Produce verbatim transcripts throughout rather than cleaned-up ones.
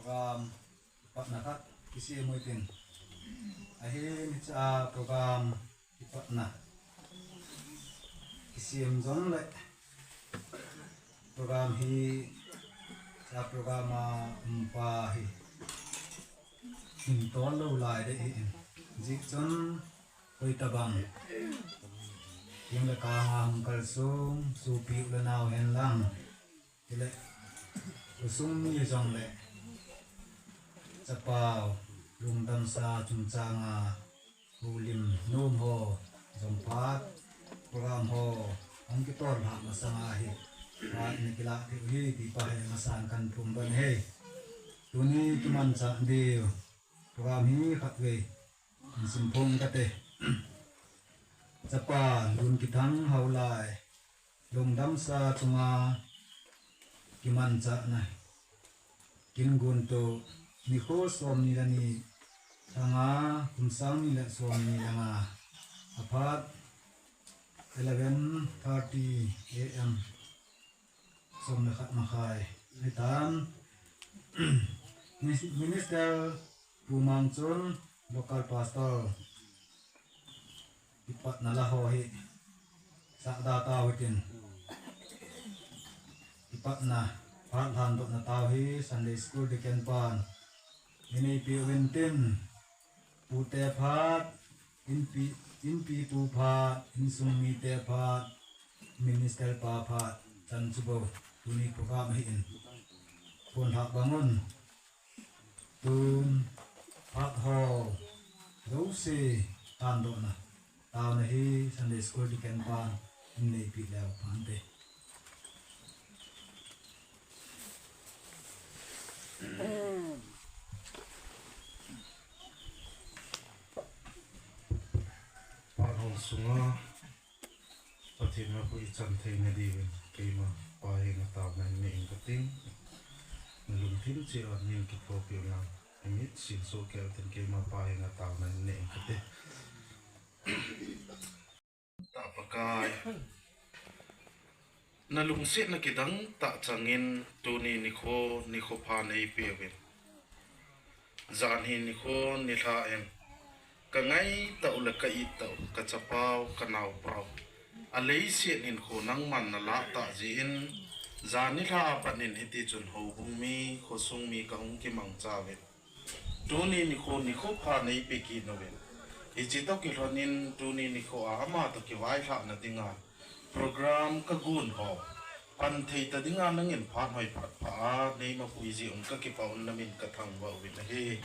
Program kipatna khat kisem u hitin. Ahin hiche a program kipatna kisem jongle program hi, hiche a program a umpa hi hin tol lou lai ding ahin. Hijeh chun hoitobang, king le kang a hung kalsong sopi u le nao hen lang, chule khosung mi jongle chapau lungdamsa chungchang a houlim nom ho jong phat, program ho hung kitol lhah masang a hi phat na kilah thei u hi ti pa hi masang kan thum don ahi. Tuni kimanchah diu program hi khatvei hin simphong kate. Chapa Lunkithang Haolai lungdamsa chunga kimanchahna, kin guntoh nikho somni le ni, lha nga, kum sang ni le somni le nga, aphat eleven thirty A M, som le khat makhai. Hitan, Minis-, Minister Pu Mangchun, Local Pastor, kipatna la ho hi sahda tau hitin, kipatna phat lhandohna tau hi Sunday School Deacon pan eina neipeh uvin tin, pute phat, inpi, inpipu phat, insung mite phat, minister pa phat, chan chu bou tuni program ahin, phone lhah bang un. Tun phat ho jouse tandohna, taona hi Sunday School Deacon pan eina neipeh leu phante. Phat ho sunga Pathen mapui chan theina diuvin keima Pa henga taona nei inge kati. Nalungthim cheh a nei kithopi un lang, imitsi sohkei utin keima Pa henga taona nei inge kati. Tah Pakai, nalungsetna kidang tah changin tuni nikho, nikho pha neipeh uvin. Jan hi nikho nilhah in, kangai tah u le ka-it tah u, kachapau, kanaopau, aleiset hinkho nangman nalah tah jeh in, jan nilhah a pat in hiti chun houbung mi, khosung mi kahung kimangcha uvin. Tuni nikho, nikho pha neipeh kit uvin. Hiche toh kilhon in tuni nikho a ama toh kivailhahna dinga program kagon ho pan thei ta dinga nangin phat hoi phat pha a neimapui jeh un kakipah un, namin kathangvah uvin ahi.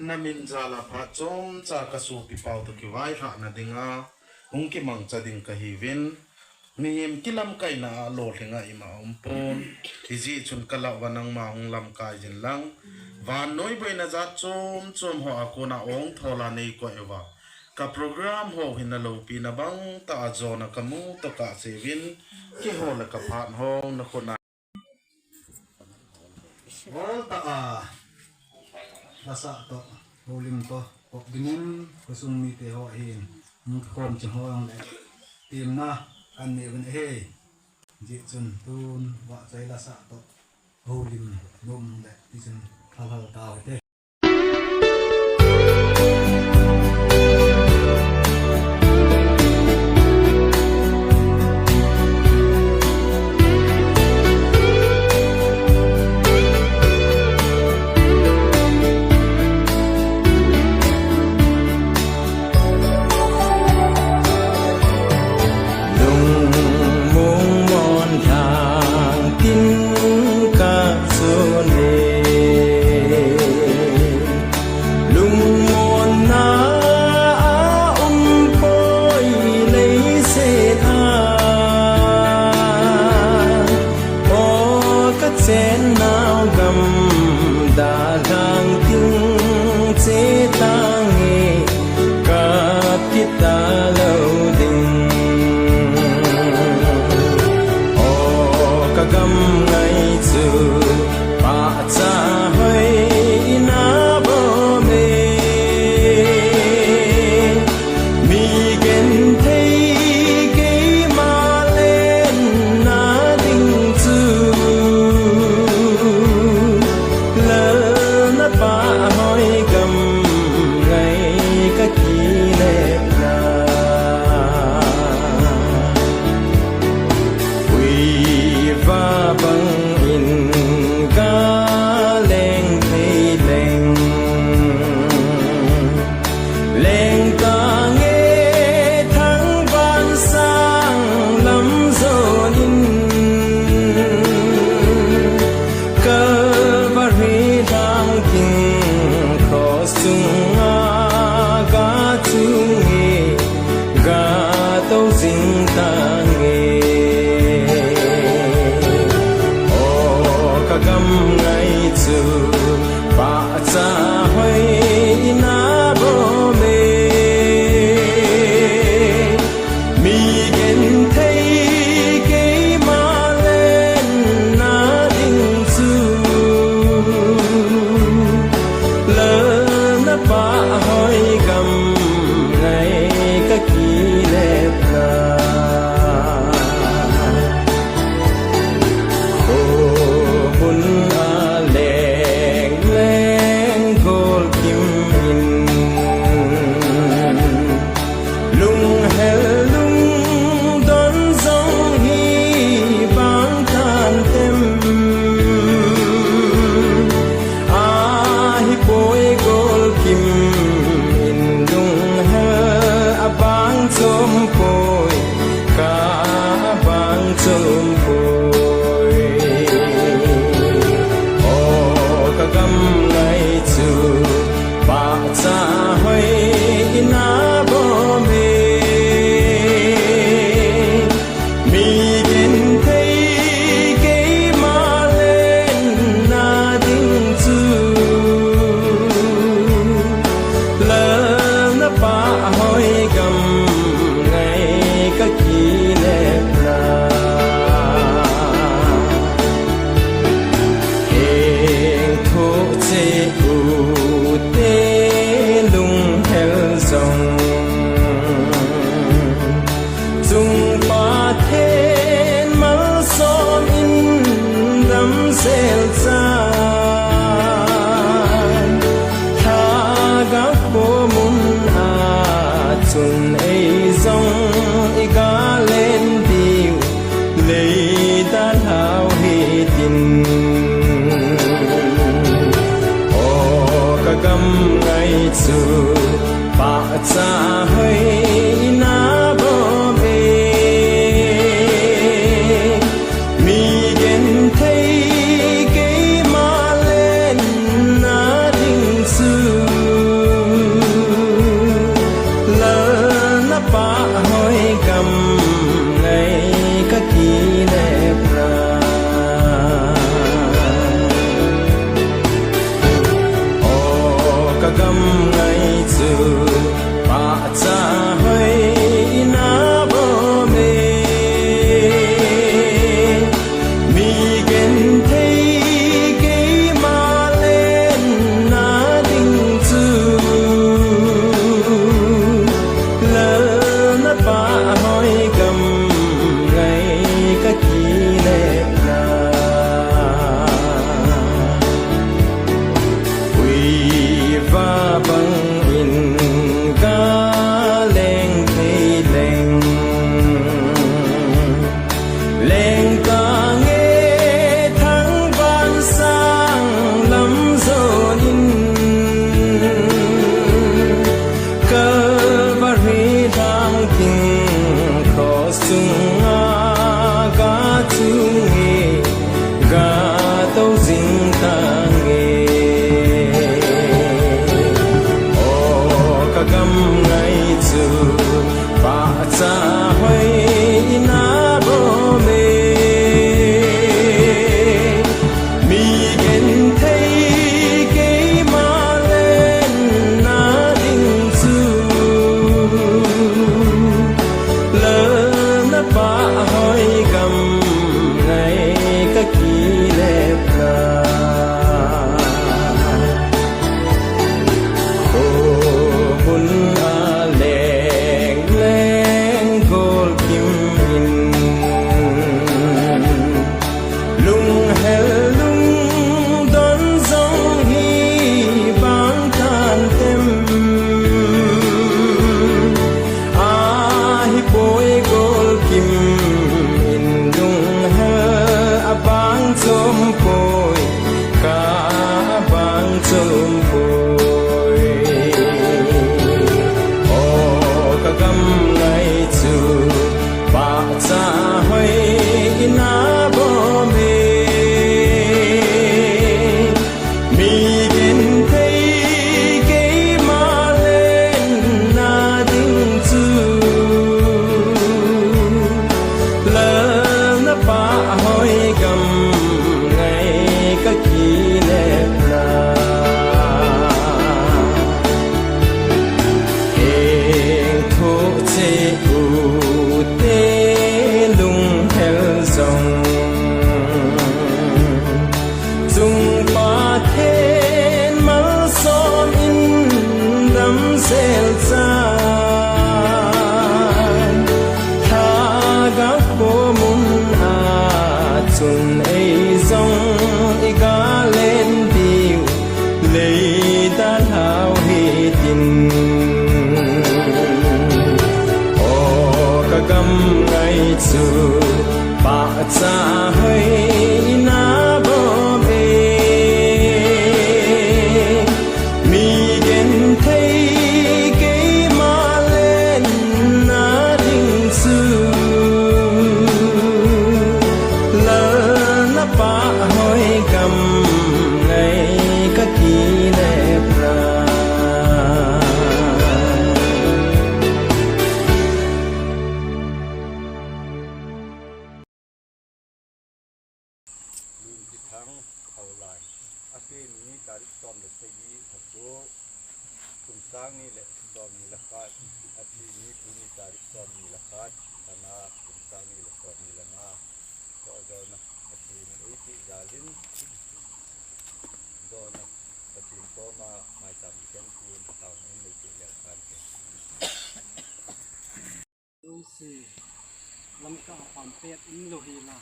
Namin jal a phat chomcha kasopi pau toh kivailhahna dinga hung kimangcha ding kahiuvin. Mihem kilamkaina a lolhinga ima aumpon. Hijeh chun kalah uva nangma hung lamkai jin lang, vannoi boina jat chom chom ho a kona ongthol a neikoi uva, ka program ho hi naloupina bangtah a jona kamu toh kasei uvin, keiho le kaphat ho nakhut a Bol tah a, lasah toh, houlim toh, kop dingin, khosung mite ho ahin, hung kikhom ching ho jong le, temna kanei uvin ahi. Hijeh chun tun, vahchoi lasah toh, houlim nom le, tichun, halhal tau hite. Lungmong mon thang tin ka sun e. Lungmonna a um poi leiset a. O ka chennau gamdang thang tin che tange. Kap kit talou ding. O ka gam ngai chu pahcha hoi na bou me. Mi genthei keima lenna ding chu Lal Gam ngai chu pahcha hoi ina bom e. Mi genthei keima lenna ding chu lalna pah hoi gam ngai ka kilep na. Khohun a leng leng gol kim in, lunghel lungdon jong hi bang tan tem. Ahipoi gol kim in, lunghel a bang chom poi, ka bang chom poi. O ka gam ngai chu pahcha hoi ina bom e. Mi genthei keima lenna ding chu lalna pah hoi gam ngai ka kilep na. Heng thoh cheh u te lunghel jong, chung Pathen malsom in damsel chan, Lhagao khomun a chun ei jong i ga len diu, lei dalhau hitin. O ka gam ngai chu pahcha hoi ina bom e. Mi genthei keima lenna ding chu lalna pah hoi gam ngai ka kilep na. O ka gam ngai chu pahcha hoi ina bom e. Mi genthei keima lenna ding chu lalna pah hoi gam ngai ka kilep na. Ui va bang in ga leng thei leng, leng tange thangvah sang lam jon in, Calvary lhang ding cross chunga ga chung e, ga tou jing tange. O ka gam ngai chu pahcha hoi ina bom e. Mi genthei keima lenna ding chu lalna pah hoi gam ngai ka kilep na. Kilepna. Eng thuh che u te lunghel jong. Chung Pathen malsom in damsel chan. Thaga ko mun a chun ei jong i galen diu lei dalhau hitin. O ka gam ngai chu pahcha hoi na bom e. Mi genthei keima lenna ding chu lal na pah hoi gam ngai ka kilepna. Lun Kithang Haolai. Api ni tarik som le sagi, Thatu, kum sang ni le som ni le khat. Api ni tuni tarik som ni le khat, Thana, kum sang ni le som ni le nga. Ko jona, api ni eighty jalin. Jona, api koma, mai tam ken kun, tau ni le ke le kan ke. Lungsi, Lamka a pam pet um lou hi la,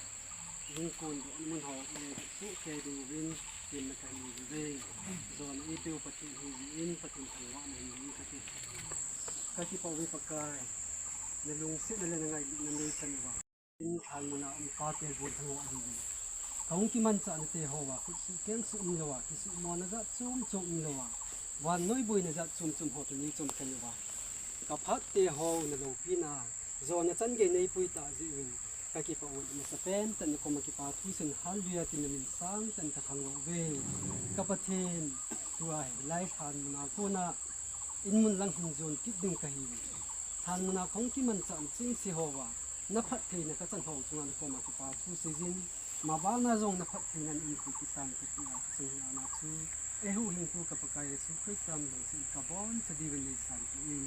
lungkon doh mun ho le su ke ding vin, tin na ka hi ve. Jona i teu Pathen hi in, Pathen thangvahna hi in ka ti. Ka kipah uve Pakai, na lungsetna le na ngailutna nei chan uva. In thanmuna um pa te bol thang ho ahi ve. Ka hung kimanchahna te ho a, khut su keng su um lou a, kisu mona jat chom chom um lou a, vannoi boina jat chom chom ho tuni chom khen uva. Ka phat te ho na loupina, jona chan gei nei pui ta jeh uvin, ka kipah uve, masa pen tah in na koma kipa thu sin, hallelujah tin na min sang tah in ka thangvah uve. Ka Pathen, tua hi lai thanmuna kona, in mun lang hin jon kit ding ka hi uve. Thanmuna ka hung kimanchah chengse ho uva, na phattheina ka chan ho chunga na koma kipa thu seijin, mabanna jong na phattheina in pui kit tan kiti a ka chunga na chu, ei huhhingpu ka Pakai Jesu Christa min in ka boncha diuvin nei san ka in.